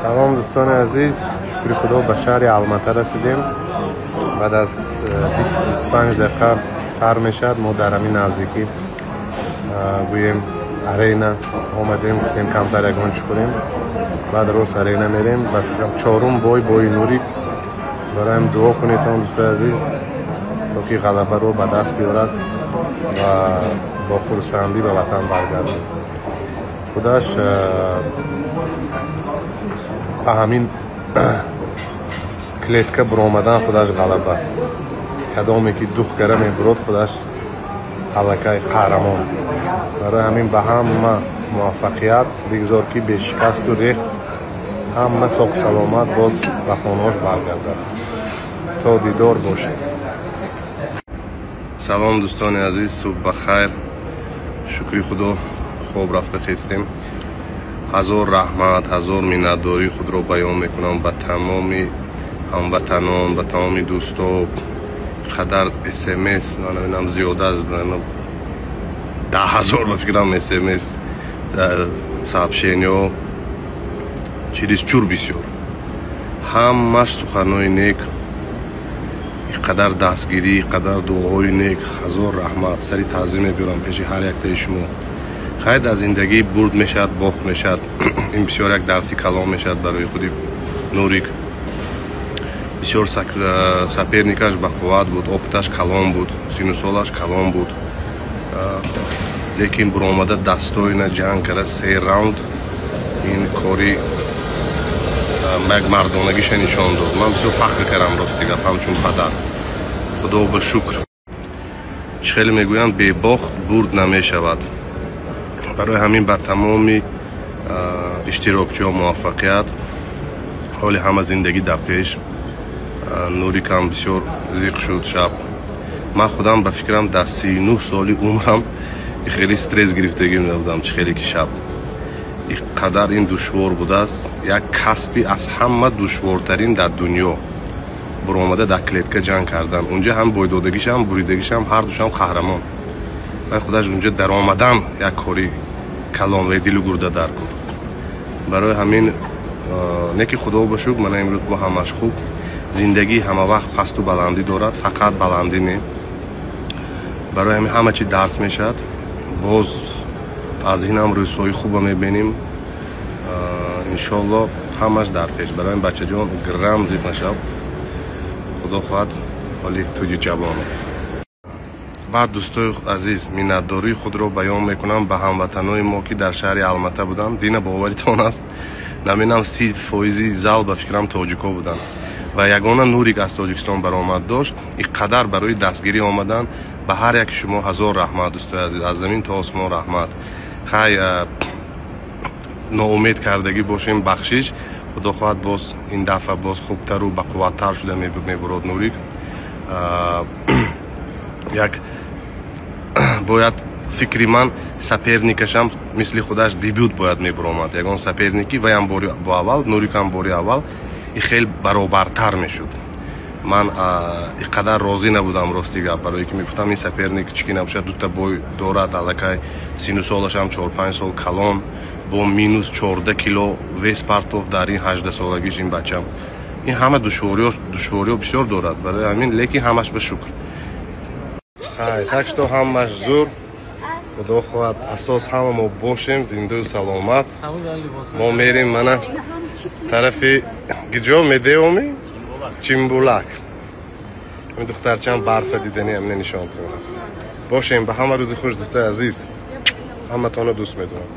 Салом, дӯстони азиз. Шукри Худо, ба шаҳри Алмата расидем. Баъд аз 25 дақиқа сар мешавад. Мо дар ҳамин наздикӣ, гӯем, арена омадем. Гуфтем, камтар ягон чӣ хӯрем, баъд рост арена мерем. Ба фикрам, чорум бой, бои Нурик. Бароям дуо кунед, дӯстои азиз, то ки ғалабаро ба даст биёрад ва бо хурсандӣ ба ватан баргардад. Худаш ба ҳамин клетка буромадан худаш ғалаба. Кадоме ки духгара мебурод, худаш аллакай қаҳрамон. Барои ҳамин ба ҳама муваффақият. Бигзор, ки бешикасту рехт, ҳама соҳу саломат боз ба хонаош баргардад. То дидор бошем. Салом, дӯстони азиз, субҳ ба хайр. Шукри Худо, хоб рафта хестем. Ҳазор раҳмат, ҳазор миннатдории худро баён мекунам ба тамоми ҳамватанон, ба тамоми дӯсто. Қадар СМС, намедонам, зиёда аз 10 000, ба фикрам, СМС, сообщениҳо чересчур бисёр, ҳамаш суханҳои нек, қадар дастгирӣ, қадар дуоҳои нек. Ҳазор раҳмат, сари таъзим мебиёрам пеши ҳар яктаи шумо. Хайр, дар зиндагӣ бурд мешавад, бохт мешавад. Ин бисёр як дарси калон мешавад барои худи Нурик. Бисёр соперникаш бақувват буд, опыташ калон буд, сину солаш калон буд, лекин буромада достойно ҷанг карда се раунд. Ин кори як мардонагиша нишон дод. Ман бисёр фахр кардам, рости гап, ҳамчун падар. Худо ба шукр. Чӣ хеле мегӯянд, бебохт бурд намешавад. Барои ҳамин ба тамоми иштирокчиҳо муваффақият. Ҳоли ҳама зиндагӣ дар пеш. Нурикам бисёр зиқ шуд шаб. Ман худам, ба фикрам, дар 39 соли умрам хеле стресс гирифтагӣ набудам, чӣ хеле ки шаб. Қадар ин душвор будааст. Як касби аз ҳама душвортарин дар дунё, буромада дар клетка ҷанг кардан. Унҷа ҳам бойдодагишам, буридагишам, ҳардушам қаҳрамон. Вай худаш унҷа даромадан як кори калон ва дилу гурда дар кор. Барои ҳамин не ки, Худо ба шукр, мана имрӯз бо ҳамаш хуб. Зиндагӣ ҳама вақт пасту баландӣ дорад, фақат баландӣ не. Барои ҳамин ҳама чи дарс мешавад. Боз аз инам рӯзҳои хуба мебинем, иншоалло. Ҳамаш дар пеш. Барои ин, бачаҷон, грам зиқ нашав. Худо хоҳад, ҳоли туҷи ҷавон. Баъд, дӯстои азиз, миннатдории худро баён мекунам ба ҳамватанои мо, ки дар шаҳри Алмата буданд. Дина, боваритон аст, намедонам, 30 фоизи зал, ба фикрам, тоҷико буданд ва ягона Нурик аз Тоҷикистон баромад дошт. Ин қадар барои дастгирӣ омадан. Ба ҳар яки шумо ҳазор раҳмат, дӯстои азиз, аз замин то осмон раҳмат. Хай, ноумед кардагӣ бошем, бахшиш. Худо хоҳад, боз ин дафъа боз хубтару бақувваттар шуда мебурод Нурик. Як бояд, фикри ман, соперникашам мисли худаш дебют бояд мебуромад. Ягон соперники ваям бори бо аввал, Нурикам бори аввал, и хел баробартар мешуд. Ман ин қадар розӣ набудам, рости гап, барое ки мегуфтам, ин соперник чӣ ки набошад, дута бой дорад, аллакай сину солашам 4-5 сол калон, бо минус 14 кило вес партов дар ин 18 солагиш. Ин бачам ин ҳама душвориҳо бисёр дорад. Барои ҳамин, лекин ҳамаш ба шукр. Хай, так что ҳамаш зур. Худо хоҳад, асос ҳама мо бошем зиндаю саломат. Мо мерем, мана, тарафи гиҷо медеоми Чимбулак. Ҳамин духтарчам барфа дидани, ҳамина нишон рафт. Бошем. Ба ҳама рӯзи хуш, дӯстои азиз, ҳаматонро дӯст медорам.